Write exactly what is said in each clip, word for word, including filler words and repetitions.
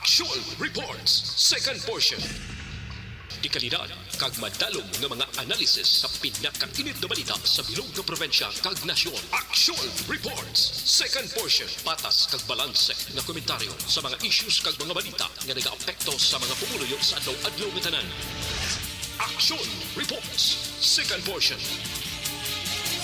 Action Reports, second portion. Dekalidad kag madalom nga mga analysis sa pinakainit nga balita sa bilog nga probinsya kag nasyon. Action Reports, second portion. Patas kag balanse nga komentaryo sa mga issues kag mga balita nga nagaapekto sa mga pumuluyo sa adlaw-adlaw nga tanan. Action Reports, second portion.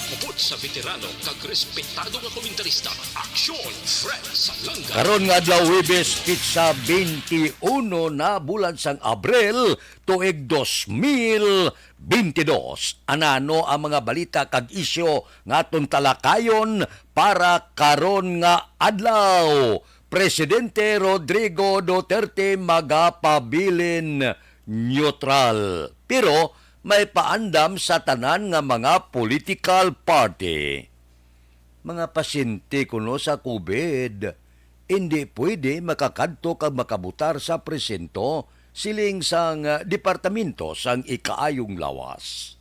Upod sa veterano kag respetado nga komentarista, Action Fred Salanga. Karon nga adlaw, Huwebes, petsa twenty-one na bulan sang Abril, tuig dos mil bentidós. Anano ang mga balita kag isyu nga aton talakayon para karon nga adlaw? Presidente Rodrigo Duterte magapabilin neutral. Pero may paandam sa tanan nga mga political party. Mga pasyente kuno sa COVID, indi pwede makakadto kag makabotar sa presinto, siling sang, ah, Departamento sang Ikaayong Lawas.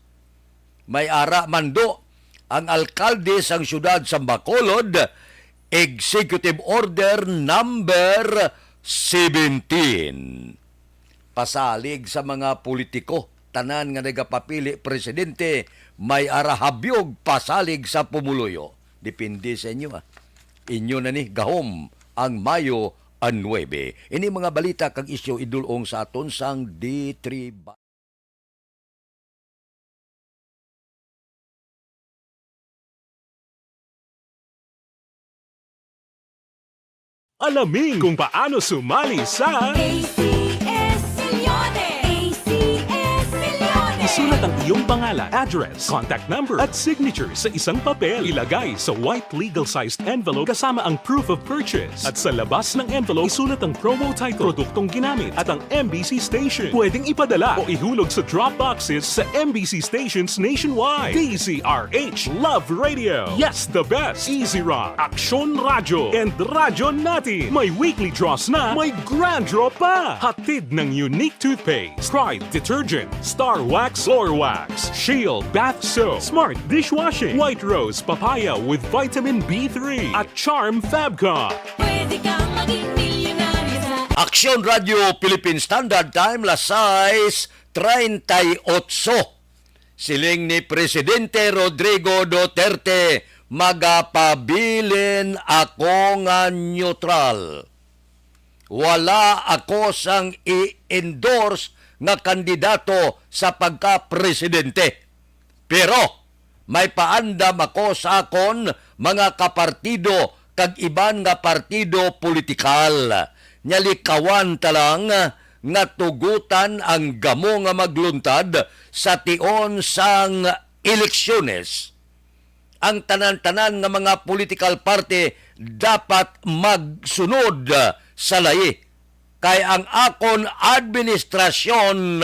May ara mando ang alkalde sang siyudad sang Bacolod, Executive Order Number seventeen. Pasalig sa mga politiko, tanan nga nagapapili presidente may ara habyog pasalig sa pumuluyo. Depende sa inyo, ah. Inyo na ni gahom ang Mayo a nuebe. Ini mga balita kag isyu idul-ong sa aton sang D three. Alamin kung paano sumali sa A C S Milyones. A C S Milyones. Isulat ang iyong pangalan, address, contact number, at signature sa isang papel. Ilagay sa white legal-sized envelope kasama ang proof of purchase. At sa labas ng envelope, isulat ang promo title, produktong ginamit, at ang M B C station. Pwedeng ipadala o ihulog sa drop boxes sa M B C stations nationwide. D Z R H Love Radio. Yes, the best. Easy Rock, Aksyon Radyo, and Radyo Natin. May weekly draws na, may grand draw pa. Hatid ng Unique Toothpaste, Pride Detergent, Star Wax, Floor Wax, Shield Bath Soap, Smart Dishwashing, White Rose Papaya with Vitamin B three, at Charm Fabcon. Pwede kang maging milyonaryo sa Aksyon Radyo Philippine Standard Time, las sais treinta y ocho. Siling ni Presidente Rodrigo Duterte, "Magapabilin ako nga neutral. Wala ako sang i-endorse nga kandidato sa pagka-presidente. Pero may paandam ako sa akon mga kapartido kag iban nga partido politikal. Nya likawan ta lang nga tugutan ang gamo nga magluntad sa tion sang eleksyones. Ang tanan-tanan nga mga political party dapat magsunod sa layi, kay ang akon administrasyon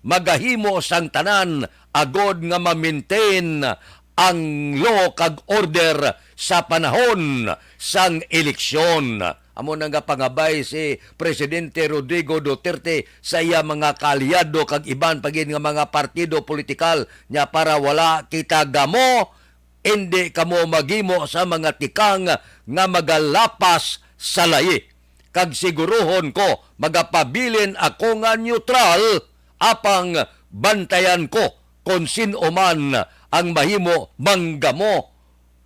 magahimo sang tanan agod nga ma-maintain ang law kag order sa panahon sang eleksyon." Amo na nga pangabay si Presidente Rodrigo Duterte sa iya mga kaalyado kag iban pa gid nga mga partido politikal niya, para wala kita gamo, indi kamo maghimo sa mga tikang nga magalapas sa layi. Kag siguruhon ko, magapabilin ako nga neutral, apang bantayan ko kon sin-o man ang mahimo manggamo,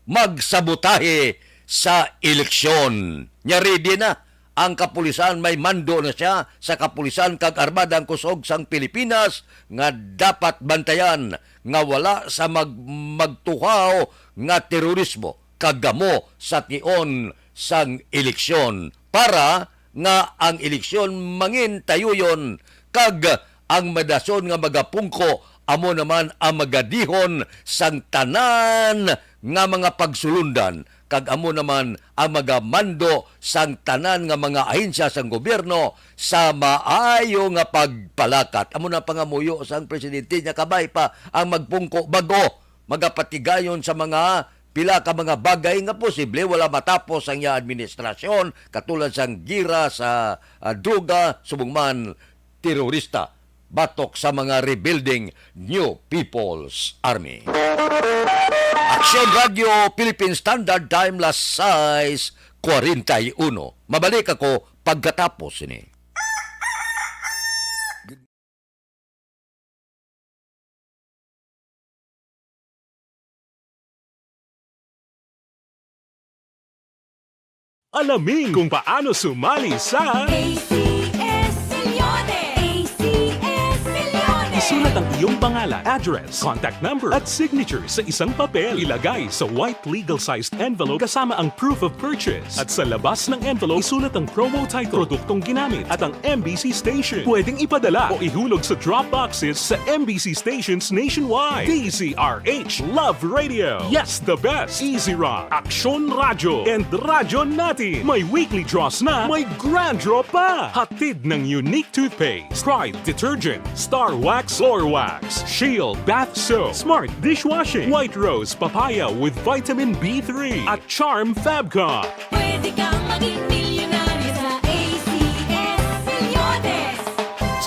magsabotahe sa eleksyon. Nya ready na ang kapulisan, may mando na siya sa kapulisan kag Armadang Kusog sang Pilipinas nga dapat bantayan nga wala sa mag-, magtuhaw nga terorismo kag gamo sa tion sang eleksyon, para nga ang eleksyon mangin tayuyon kag ang madason nga magapungko amo naman ang magadihon sang tanan nga mga pagsulundan, kag amo naman ang magamando sang tanan nga mga ahensya sang gobyerno sa maayo nga pagpalakat. Amo na pangamuyo sang presidente niya, kabay pa ang magpungko bag-o, magapatigayon sa mga pila ka mga bagay nga posible wala matapos ang iya administrasyon, katulad sang gira sa, ah, droga, subong man terorista, batok sa mga rebuilding New People's Army. Aksyon Radyo Philippine Standard Time, las sais kwarenta y uno. Mabalik ako pagkatapos sini. Alamin kung paano sumali sa A C S Millones. A C S Millones. Isulat ang iyong pangalan, address, contact number, at signature sa isang papel. Ilagay sa white legal-sized envelope kasama ang proof of purchase. At sa labas ng envelope, isulat ang promo title, produktong ginamit, at ang M B C station. Pwedeng ipadala o ihulog sa drop boxes sa M B C stations nationwide. D Z R H Love Radio. Yes, the best. Easy Rock, Aksyon Radyo, and Radyo Natin. May weekly draws na, may grand draw pa. Hatid ng Unique Toothpaste, Pride Detergent, Star Wax, Floor Wax, Shield Bath Soap, Smart Dishwashing, White Rose Papaya with Vitamin B three, at Charm Fabcon. Pwede kang maging milyonaryo sa A C S Millones.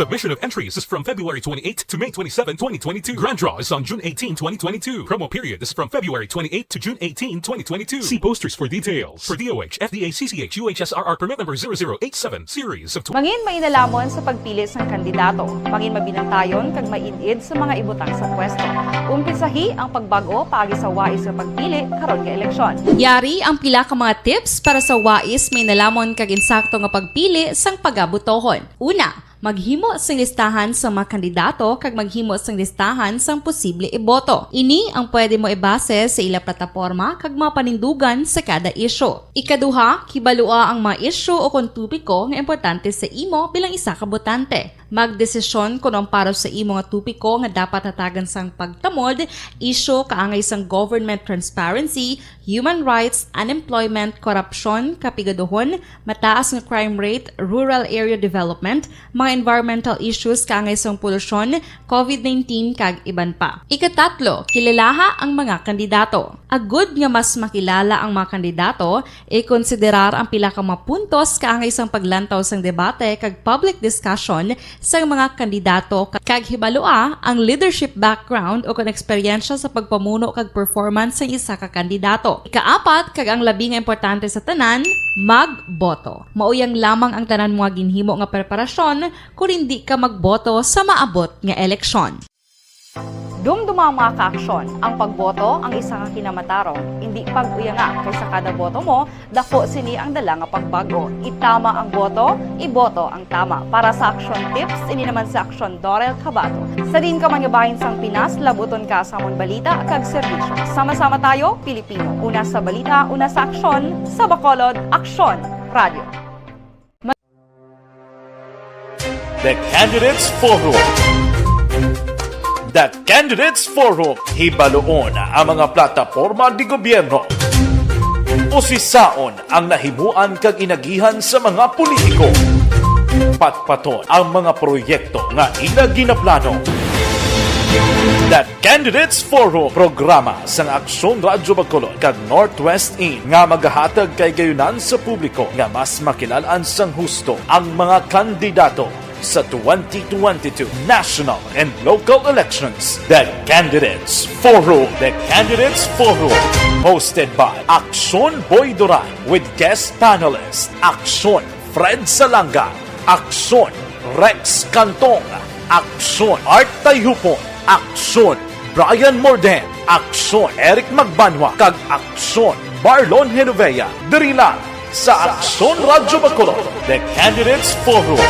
Submission of entries is from February twenty-eighth to May twenty-seven, twenty twenty-two. Grand draw is on June eighteen, twenty twenty-two. Promo period is from February twenty-eighth to June eighteen, twenty twenty-two. See posters for details. For D O H, F D A, C C H, U H S R R permit number zero zero eight seven, series of tw- Mangin mainalamon sa pagpili sang kandidato. Mangin mabinantayon kag maid-id sa mga ibutang sa pwesto. Umpisahi ang pagbag-o paagi sa wais nga pagpili karon nga eleksyon. Yari ang pila ka mga tips para sa wais mainalamon kag insakto nga pagpili sang pagabotohon. Una, maghimo sing listahan sa mga kandidato kag maghimo sing listahan sang posible iboto. Ini ang pwede mo ibase sa ila plataporma kag mga panindugan sa kada isyu. Ikaduha, kibalua ang mga isyu o kon topiko nga importante sa imo bilang isa ka botante. Magdesisyon kon ang para sa imo nga topiko nga dapat hatagan sang pagtamod, isyu kaangay sang government transparency, human rights, unemployment, korupsyon, kapigaduhon, mataas nga crime rate, rural area development, mga environmental issues kaangay sang polusyon, covid nineteen, kag iban pa. Ikatatlo, kilalaha ang mga kandidato. Agud nga mas makilala ang mga kandidato, ikonsiderar ang pila ka mga puntos kaangay sang paglantaw sang debate kag public discussion sang mga kandidato, kag hibalua ang leadership background o kon eksperyensya sa pagpamuno kag performance sang isa ka kandidato. Ikaapat, kag ang labi nga importante sa tanan, magboto. Mauyang lamang ang tanan mo nga ginhimo nga preparasyon kon indi ka magboto sa maabot nga eleksyon. Dumduma, mga kaaksyon, ang pagboto ang isa ka kinamatarong, indi pag-uyanga, kay sa kada boto mo, daku sini ang dala nga pagbag-o. Itama ang boto, iboto ang tama. Para sa Aksyon Tips, ini naman si Aksyon Dorel Cabato. Sa diin ka man nga bahin sang Pinas, labuton ka sa amon balita kag serbisyo. Sama-sama tayo, Pilipino. Una sa balita, una sa aksyon, sa Bacolod, Aksyon Radio. The Candidates Forum. The Candidates Forum. Hibaluon ang mga plataporma de gobyerno. Usisaon ang nahimuan kag inagihan sa mga politiko. Patpaton ang mga proyekto nga ila ginaplano. The Candidates Forum, programa sang Aksyon Radyo Bacolod kag Northwest In nga magahatag kahigayonan sa publiko nga mas makilal-an sang husto ang mga kandidato sa twenty twenty-two national and local elections. The Candidates Forum. The Candidates Forum, hosted by Aksyon Boy Duran with guest panelist Aksyon Fred Salanga, Aksyon Rex Cantong, Aksyon Art Tayhupon, Aksyon Brian Morden, Aksyon Eric Magbanwa, kag Aksyon Marlon Genovea. Diri lang sa Aksyon Radyo Bacolod, The Candidates Forum.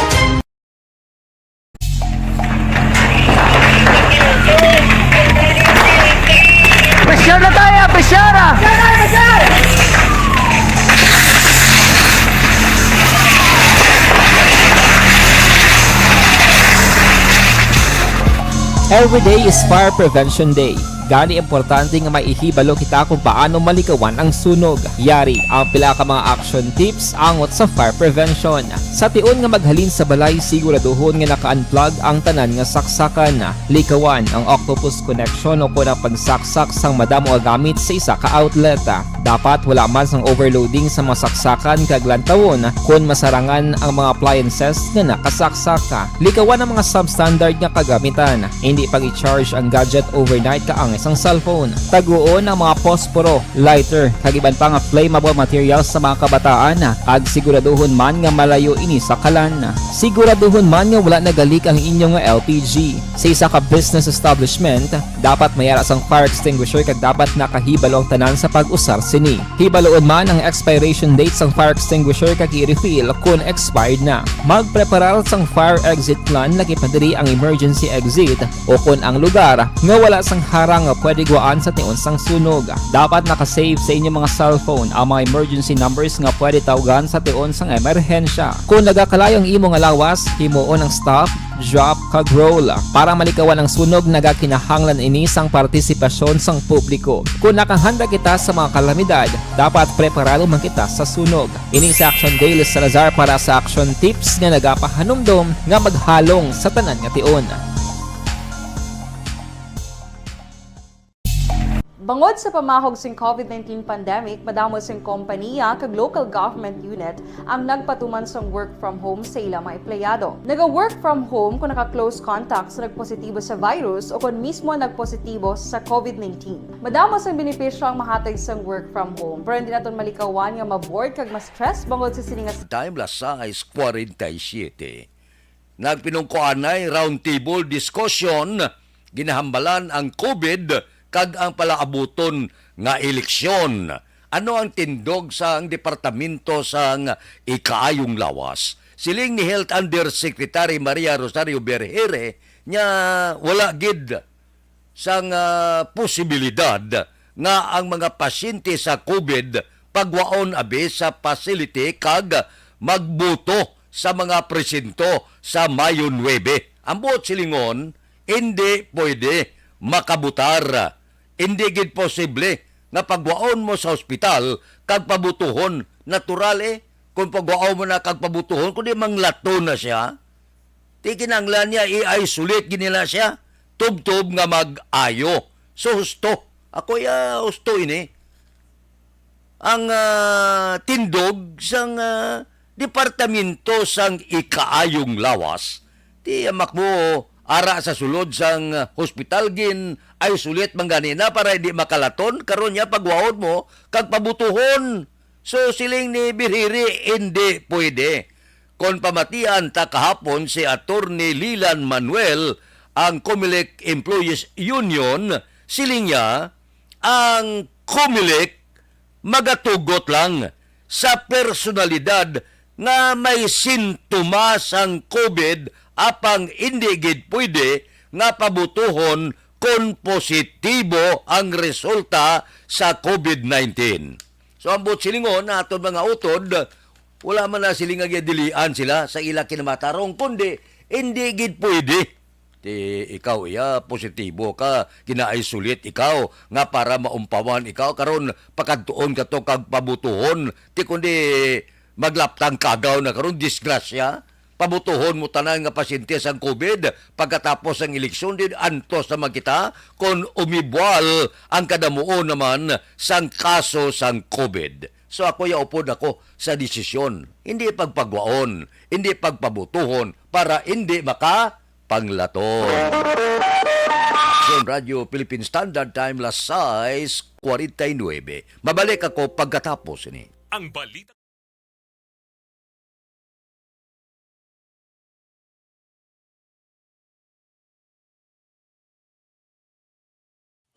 Presyar na tayo, presyar ah! Every day is Fire Prevention Day. Gani, importante nga maihibalo kita kung paano malikawan ang sunog. Yari ang pila ka mga action tips angot sa fire prevention. Sa tion nga maghalin sa balay, siguraduhon nga naka-unplug ang tanan nga saksakan. Likawan ang octopus connection o kon ang pagsaksak sang madamo nga gamit sa isa ka outlet. Dapat wala man sang overloading sa mga saksakan kag lantawon kon masarangan ang mga appliances nga nakasaksak. Likawan ang mga substandard nga kagamitan. Hindi pag-i-charge ang gadget overnight kaangay sang cellphone. Taguon ang mga posporo, lighter, kag iban pa nga flammable materials sa mga kabataan, kag siguraduhon man nga malayo ini sa kalan. Siguraduhon man nga wala nagalik ang inyo nga L P G. Sa isa ka business establishment, dapat may ara sang fire extinguisher kag dapat nakahibalo ang tanan sa pag-usar sini. Hibaluon man ang expiration date sang fire extinguisher kag i-refill kon expired na. Magpreparar sang fire exit plan, lakip na diri ang emergency exit o kon ang lugar nga wala sang harang nga pwede gwaan sa tion sang sunog. Dapat naka-save sa inyo mga cellphone ang mga emergency numbers nga pwede tawgan sa tion sang emerhensya. Kon nagakalayo ang imo nga lawas, himuon ang stop, drop, kag roll. Para malikawan ang sunog, nagakinahanglan ini sang partisipasyon sang publiko. Kon nakahanda kita sa mga kalamidad, dapat preparado man kita sa sunog. Ini si Action Daily Salazar para sa Action Tips nga nagapahanumdom nga maghalong sa tanan nga tion. Bangod sa pamahog sing covid nineteen pandemic, madamo sing kompaniya kag local government unit ang nagpatuman sang work from home sa ila mga empleyado. Naga-work from home kung naka-close contact sa nagpositibo sa virus o kon mismo nagpositibo sa covid nineteen. Madamo sang benepisyo ang mahatag sang work from home, pero hindi naton malikawan nga ma-bored kag ma-stress bangod sa sini nga Time las sais kwarenta y siyete. Nagpinungkuanay roundtable discussion, ginahambalan ang covid kag ang palaabuton nga eleksyon. Ano ang tindog sang Departamento sang Ikaayong Lawas? Siling ni Health Undersecretary Maria Rosario Berhere nga wala gid sang, ah, posibilidad nga ang mga pasyente sa covid pagwaon abi sa facility kag magboto sa mga presinto sa Mayo nuebe. Ang buot silingon, indi pwede makabutar. Indi gid posible nga pagwaon mo sa ospital kag pabutuhon. Natural, eh, kung pagwaon mo na kag pabutuhon, kundi manglaton na siya. Ti kinahanglan niya i-isolate gid nila siya, tubtob nga mag-ayo. So, husto. Ako ya, husto ini. Ang, ah, tindog sang, ah, Departamento sang Ikaayong Lawas, ti amak mo ara sa sulod sang, ah, hospital, gin-isolate man gani na para hindi makalaton. Karon niya, pagwaon mo kag pabutuhon. So, siling ni Birhiri, hindi pwede. Kon pamatian ta kahapon si Attorney Lilan Manuel, ang Comelec Employees Union, siling niya, ang Comelec magatugot lang sa personalidad nga may sintomas sang covid, apang indi gid pwede nga pabutuhon kon positibo ang resulta sa covid nineteen. So, ang buot silingon, aton mga utod, wala man na sila nga gidilian sila sa ila kinamatarong, kundi hindi gid pwede. Ti ikaw, iya, positibo ka, gina-isolate ikaw, nga para maumpawan ikaw, karon pakadtuon ka to kag pabutuhon, ti kundi maglaptang kagaw na karon, disgrasya. Pabutuhon mo tanan nga pasyente sang covid pagkatapos sang eleksyon, din antos naman kita kon umibwal ang kadamuon naman sang kaso sang covid. So ako, yaupod ako sa desisyon, hindi pagpagwaon, hindi pagpabutuhon para hindi makapanglaton. Sa Radyo Philippine Standard Time, las sais kwarenta y nuebe. Mabalik ako pagkatapos ni. Ang balita.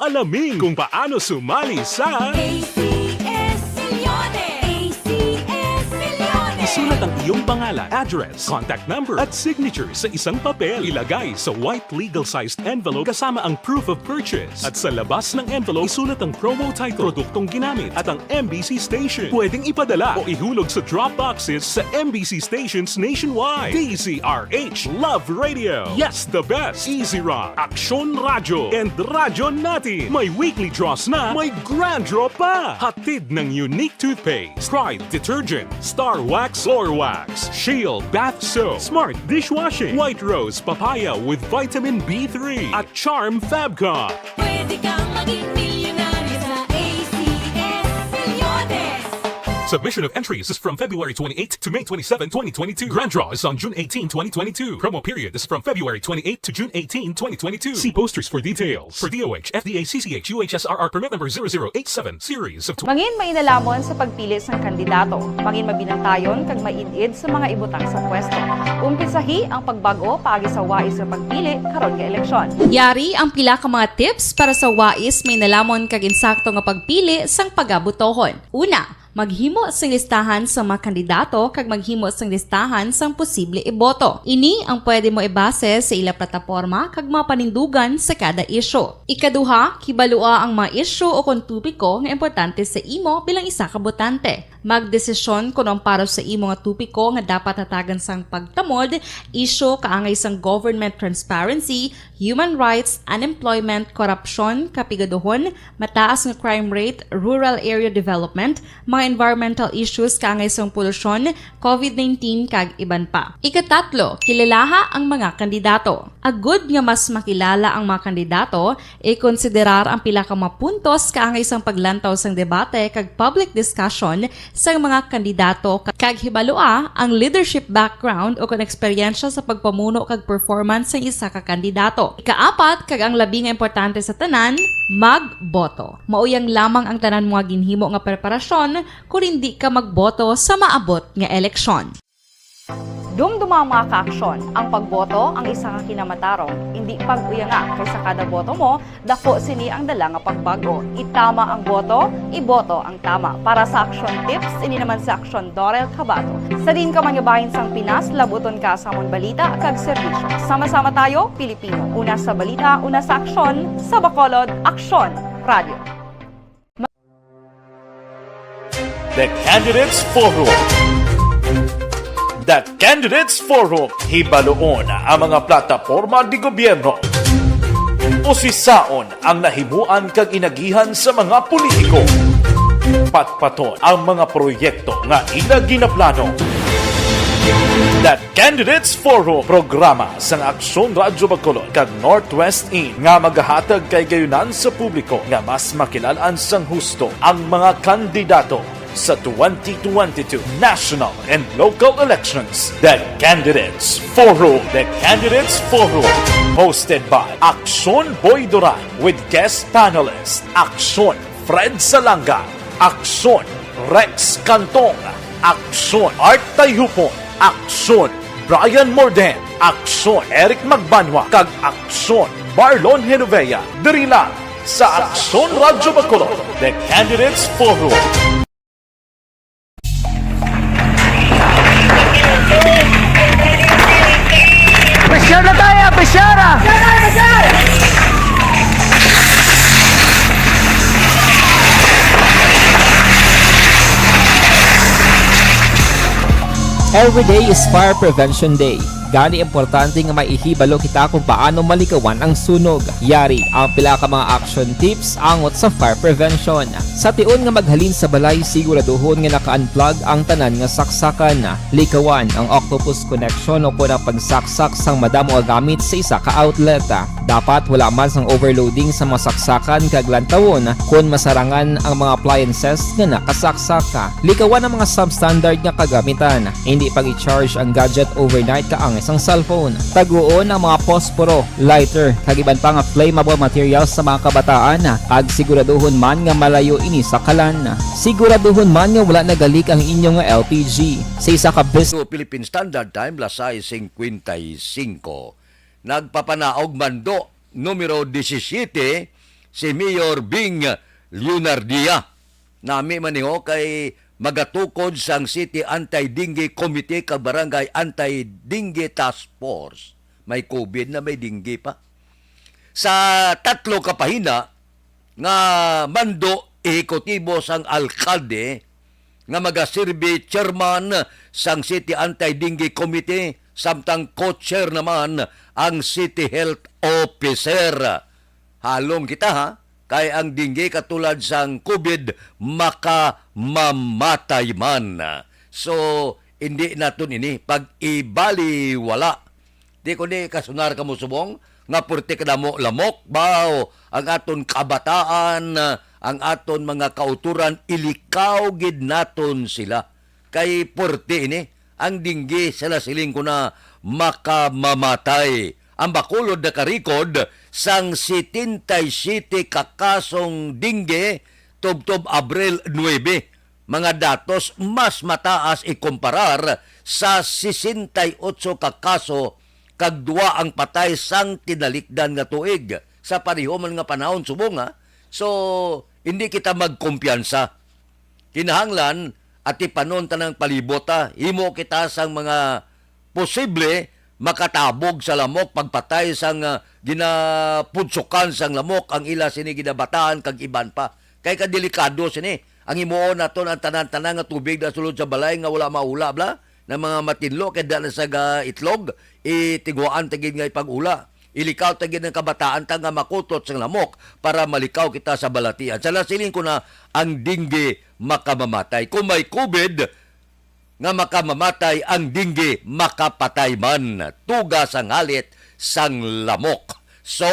Alamin kung paano sumali sa A C S Milyones! A C S Milyones! Isulat ang iyong pangalan, address, contact number, at signature sa isang papel. Ilagay sa white legal-sized envelope kasama ang proof of purchase. At sa labas ng envelope, isulat ang promo title, produktong ginamit, at ang M B C station. Pwedeng ipadala o ihulog sa drop boxes sa M B C stations nationwide. D Z R H Love Radio. Yes, the best. Easy Rock, Aksyon Radyo, and Radyo Natin. May weekly draws na, may grand draw pa. Hatid ng Unique Toothpaste, Pride Detergent, Star Wax Floor Wax, Shield Bath Soap, Smart Dishwashing, White Rose Papaya with Vitamin B three, at Charm Fabcon. Pwede kang maging milyonaryo sa A C S Milyones. Submission of entries is from February twenty-eighth to May twenty-seven, twenty twenty-two. Grand draw is on June eighteen, twenty twenty-two. Promo period is from February twenty-eighth to June eighteen, twenty twenty-two. See posters for details. For D O H, F D A, C C H, U H S R R permit number zero zero eight seven, series of tw- Mangin mainalamon sa pagpili sang kandidato. Mangin mabinantayon kag maid-id sa mga ibutang sa pwesto. Umpisahi ang pagbag-o paagi sa wais nga pagpili karon nga eleksyon. Yari ang pila ka mga tips para sa wais mainalamon kag insakto nga pagpili sang pagabutohon. Una, maghimo sing listahan sa mga kandidato kag maghimo sing listahan sang posible iboto. Ini ang pwede mo ibase sa ila plataporma kag mga panindugan sa kada isyu. Ikaduha, kibalua ang mga isyu o kon topiko nga importante sa imo bilang isa ka botante. Magdesisyon kon ang para sa imo nga topiko nga dapat hatagan sang pagtamod, isyu kaangay sang government transparency, human rights, unemployment, korupsyon, kapigaduhon, mataas nga crime rate, rural area development, mga environmental issues kaangay sang polusyon, covid nineteen, kag iban pa. Ikatatlo, kilalaha ang mga kandidato. Agud nga mas makilala ang mga kandidato, ikonsiderar ang pila ka mga puntos kaangay sang paglantaw sang debate kag public discussion sang mga kandidato, kag hibalua ang leadership background o kon eksperyensya sa pagpamuno kag performance sang isa ka kandidato. Ikaapat, kag ang labi nga importante sa tanan, magboto. Mauyang lamang ang tanan mo nga ginhimo nga preparasyon kon indi ka magboto sa maabot nga eleksyon. Dumduma ang mga kaaksyon. Ang pagboto ang isa ka kinamatarong. Indi pag-uyanga, kay sa kada boto mo, dako sini ang dala nga pagbag-o. Itama ang boto, iboto ang tama. Para sa Aksyon Tips, ini naman si Aksyon Dorel Cabato. Sa diin ka man nga bahin sang Pinas, labuton ka sa amon balita kag serbisyo. Sama-sama tayo, Pilipino. Una sa balita, una sa aksyon, sa Bacolod, Aksyon Radio. The Candidates Forum. The Candidates Forum, hibaluon ang mga plataporma de gobierno. Usisaon ang nahimuan kag inagihan sa mga politiko. Patpaton ang mga proyekto nga ila ginaplano. The Candidates Forum, programa sang Aksyon Radyo Bacolod kag Northwest In nga magahatag kay gayunan sa publiko nga mas makilalan sang husto ang mga kandidato sa twenty twenty-two national and local elections. The Candidates Forum. The Candidates Forum, hosted by Aksyon Boy Duran with guest panelist Aksyon Fred Salanga, Aksyon Rex Cantong, Aksyon Art Tayhupon, Aksyon Brian Morden, Aksyon Eric Magbanwa, kag Aksyon Marlon Genovea. Diri lang sa Aksyon Radyo Bacolod, The Candidates Forum. Presyar na tayo, presyar, ah! Every day is Fire Prevention Day. Gani, importante nga maihibalo kita kung paano malikawan ang sunog. Yari ang pila ka mga action tips angot sa fire prevention. Sa tion nga maghalin sa balay, siguraduhon nga naka-unplug ang tanan nga saksakan. Likawan ang octopus connection o kon ang pagsaksak sang madamo nga gamit sa isa ka outlet. Dapat wala man sang overloading sa mga saksakan kag lantawon kon masarangan ang mga appliances nga nakasaksak. Likawan ang mga substandard nga kagamitan. Hindi pag-i-charge ang gadget overnight kaangay sang cellphone. Taguon ang mga posporo, lighter, kag iban pa nga flammable materials sa mga kabataan, kag siguraduhon man nga malayo ini sa kalan. Siguraduhon man nga wala nagalik ang inyo nga L P G. Sa isa ka bus- Philippine Standard Time, las sais cincuenta y cinco. Nagpapanaog mando numero disisyete, si Mayor Bing Leonardia. Nami man niho kay magatukod sang City Anti-Dengue Committee kag Barangay Anti-Dengue Task Force. May covid na, may dengue pa. Sa tatlo ka pahina nga mando ehekutibo sang alkalde, nga magasirbi chairman sang City Anti-Dengue Committee, samtang co-chair naman ang City Health Officer. Halong kita, ha, kay ang dengue katulad sang covid makamamatay man. So, hindi naton ini pag-ibaliwala. Di ko ni kasunar kamo subong nga purti kadamo lamok ba o ang aton kabataan, ah, ang aton mga kautoran, ilikaw gid naton sila. Kay puwerte ini, ang dengue, sa nasiling ko na, makamamatay. Ang Bacolod nakarikod sang setenta y siete ka kasong dengue tubtob Abril nuebe. Mga datos mas mataas ikumparar sa sesenta y otso ka kaso kag duwa ang patay sang tinalikdan nga tuig. Sa pareho man nga panahon subong, ha? So, hindi kita magkumpiyansa. Kinahanglan atipanon ta ang palibot, ha. Himo kita sang mga posible makatabog sa lamok, pagpatay sang, ah, ginapudsukan sang lamok, ang ila sini ginabataan kag iban pa. Kay kadelikado sini. Ang himuon naton ang tanan-tanan nga tubig na sulod sa balay nga wala maula, bala, na mga matinlo kay dala sa ga itlog, itiguan ta gid nga ipag-ula. Ilikaw ta gid ang kabataan ta nga makutot sang lamok para malikaw kita sa balatian. Sa nasiling ko na, ang dengue makamamatay. Kung may COVID nga makamamatay, ang dengue makapatay man. Tuga sang halit sang lamok. So,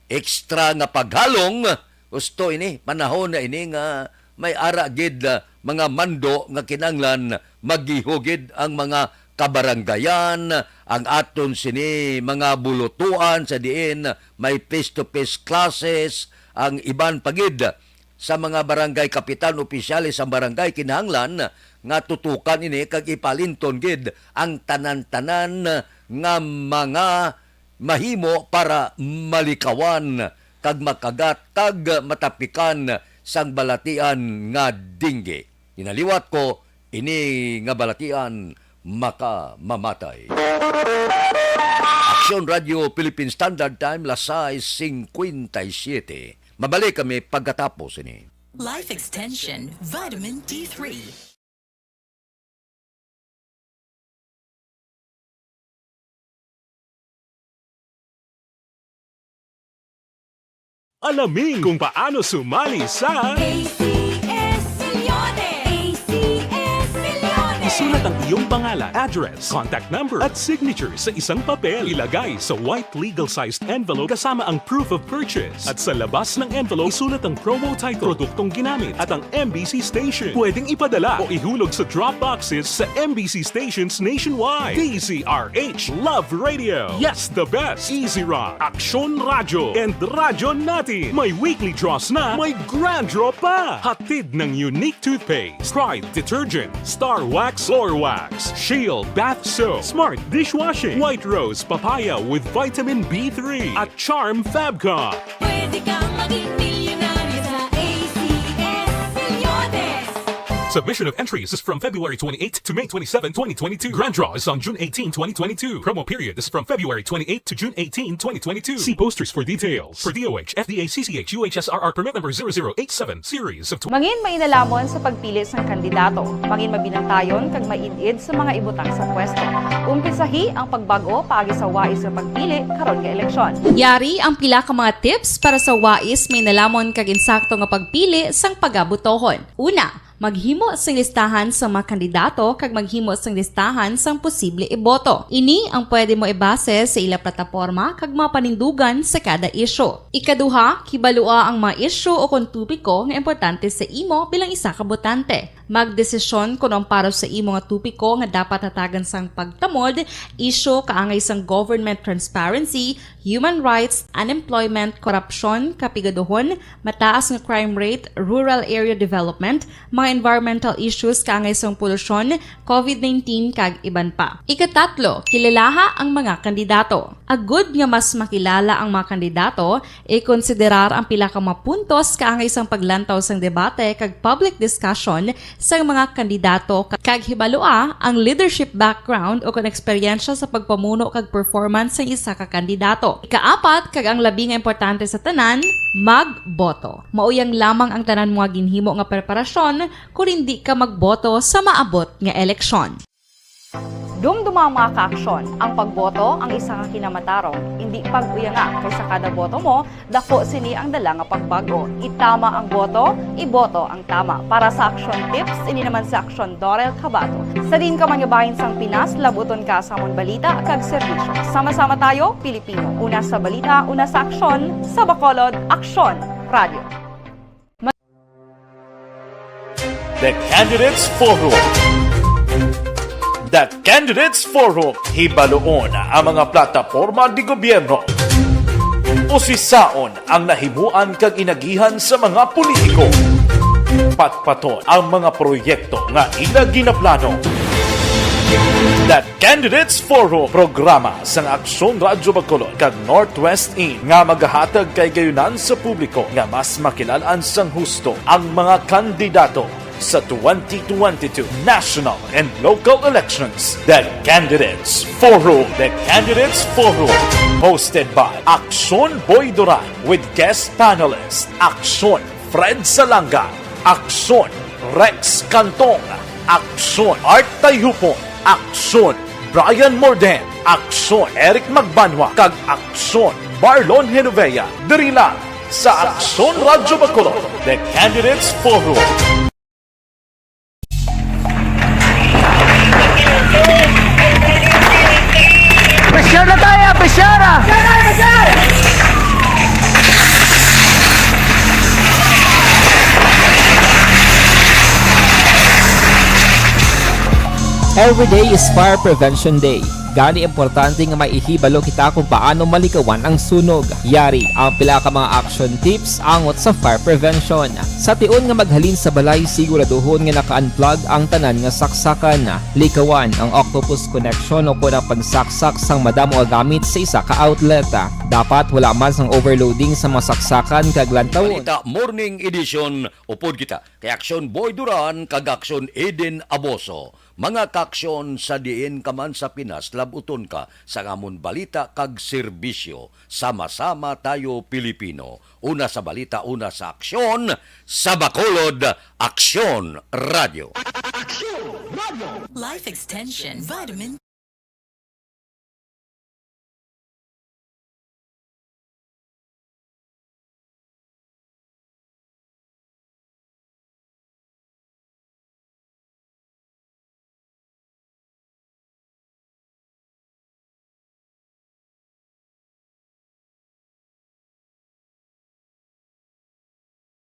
extra nga paghalong, gusto ini, panahon na ini nga may ara gid, ah, mga mando nga kinahanglan maghihugid ang mga kabarangayan, ang aton sini mga bulutuan sa diin may face-to-face classes, ang iban pa gid sa mga barangay kapitan, opisyales sa barangay, kinahanglan nga tutukan ini kag ipalinton gid ang tanan-tanan nga mga mahimo para malikawan kag makagat kag matapikan sang balatian nga dengue. Ginaliwat ko, ini nga balatian makamamatay. Aksyon Radio Philippine Standard Time, las sais cincuenta y siete. Mabalik kami pagkatapos ini. Life Extension Vitamin D three. Alamin kung paano sumali sa A C S Millones. A C S Millones. Isulat ang iyong pangalan, address, contact number, at signature sa isang papel. Ilagay sa white legal-sized envelope kasama ang proof of purchase. At sa labas ng envelope, isulat ang promo title, produktong ginamit, at ang M B C station. Pwedeng ipadala o ihulog sa drop boxes sa M B C stations nationwide. D Z R H Love Radio. Yes, the best. Easy Rock, Aksyon Radyo, and Radyo Natin. May weekly draws na, may grand draw pa. Hatid ng Unique Toothpaste, Pride Detergent, Star Wax Floor Wax, Shield Bath Soap, Smart Dishwashing, White Rose Papaya with Vitamin B three, at Charm Fabcon. Pwede kang maging milyonaryo sa A C S Millones. Submission of entries is from February twenty-eighth to May twenty-seven, twenty twenty-two. Grand draw is on June eighteen, twenty twenty-two. Promo period is from February twenty-eighth to June eighteen, twenty twenty-two. See posters for details. For D O H, F D A, C C H, U H S R R permit number zero zero eight seven, series of tw- Mangin mainalamon sa pagpili sang kandidato. Mangin mabinantayon kag maid-id sa mga ibutang sa pwesto. Umpisahi ang pagbag-o paagi sa wais nga pagpili karon nga eleksyon. Yari ang pila ka mga tips para sa wais, mainalamon kag insakto nga pagpili sang pagabotohon. Una, maghimo sing listahan sa mga kandidato kag maghimo sing listahan sang posible iboto. Ini ang pwede mo ibase sa ila plataporma kag mga panindugan sa kada isyu. Ikaduha, kibalua ang mga isyu o kon topiko nga importante sa imo bilang isa ka botante. Magdesisyon kon ang para sa imo nga topiko nga dapat hatagan sang pagtamod, isyu kaangay sang government transparency, human rights, unemployment, korupsyon, kapigaduhon, mataas nga crime rate, rural area development, mga environmental issues kaangay sang polusyon, covid nineteen, kag iban pa. Ikatatlo, kilalaha ang mga kandidato. Agud nga mas makilala ang mga kandidato, ikonsiderar ang pila ka mga puntos kaangay sang paglantaw sang debate kag public discussion sang mga kandidato, kag hibalua ang leadership background o kon eksperyensya sa pagpamuno kag performance sang isa ka kandidato. Ikaapat, kag ang labi nga importante sa tanan, magboto. Mao yang lamang ang tanan mo nga ginhimo nga preparasyon kon indi ka magboto sa maabot nga eleksyon. Dumduma ang mga kaaksyon, ang pagboto ang isa ka kinamatarong, indi pag-uyanga, kay sa kada boto mo, dako sini ang dala nga pagbag-o. Itama ang boto, iboto ang tama. Para sa Aksyon Tips, ini naman si Aksyon Dorel Cabato. Sa diin ka man nga bahin sang Pinas, labuton ka sa amon balita kag serbisyo. Sama-sama tayo, Pilipino. Una sa balita, una sa aksyon, sa Bacolod, Aksyon Radio. The Candidates Forum. The Candidates Forum, hibaluon ang mga plataporma de gobyerno. Usisaon ang nahimuan kag inagihan sa mga politiko. Patpaton ang mga proyekto nga ila ginaplano. The Candidates Forum, programa sang Aksyon Radyo Bacolod kag Northwest In nga magahatag kahigayonan sa publiko nga mas makilalan sang husto ang mga kandidato sa twenty twenty-two national and local elections. The Candidates Forum. The Candidates Forum, hosted by Aksyon Boy Duran with guest panelist Aksyon Fred Salanga, Aksyon Rex Cantong, Aksyon Art Tayupon, Aksyon Brian Morden, Aksyon Eric Magbanwa, kag Aksyon Marlon Genovea. Diri lang sa Aksyon Radyo Bacolod, The Candidates Forum. Pressure na tayo, pressure na! Every day is Fire Prevention Day. Gani, importante nga may ihibalo kita kung paano malikawan ang sunog. Yari ang pila ka mga action tips angot sa fire prevention. Sa tion nga maghalin sa balay, siguraduhon nga naka-unplug ang tanan nga saksakan. Likawan ang octopus connection o kon ang pagsaksak sang madamo nga gamit sa isa ka outlet. Dapat wala man sang overloading sa mga saksakan kag lantawon. Balita Morning Edition, upod kita kay Aksyon Boy Duran kag Aksyon Eden Aboso. Mga kaaksyon, sa diin ka man sa Pinas, labuton ka sa amon balita kag serbisyo. Sama-sama tayo, Pilipino. Una sa balita, una sa aksyon, sa Bacolod, Aksyon Radio. Life Extension Vitamin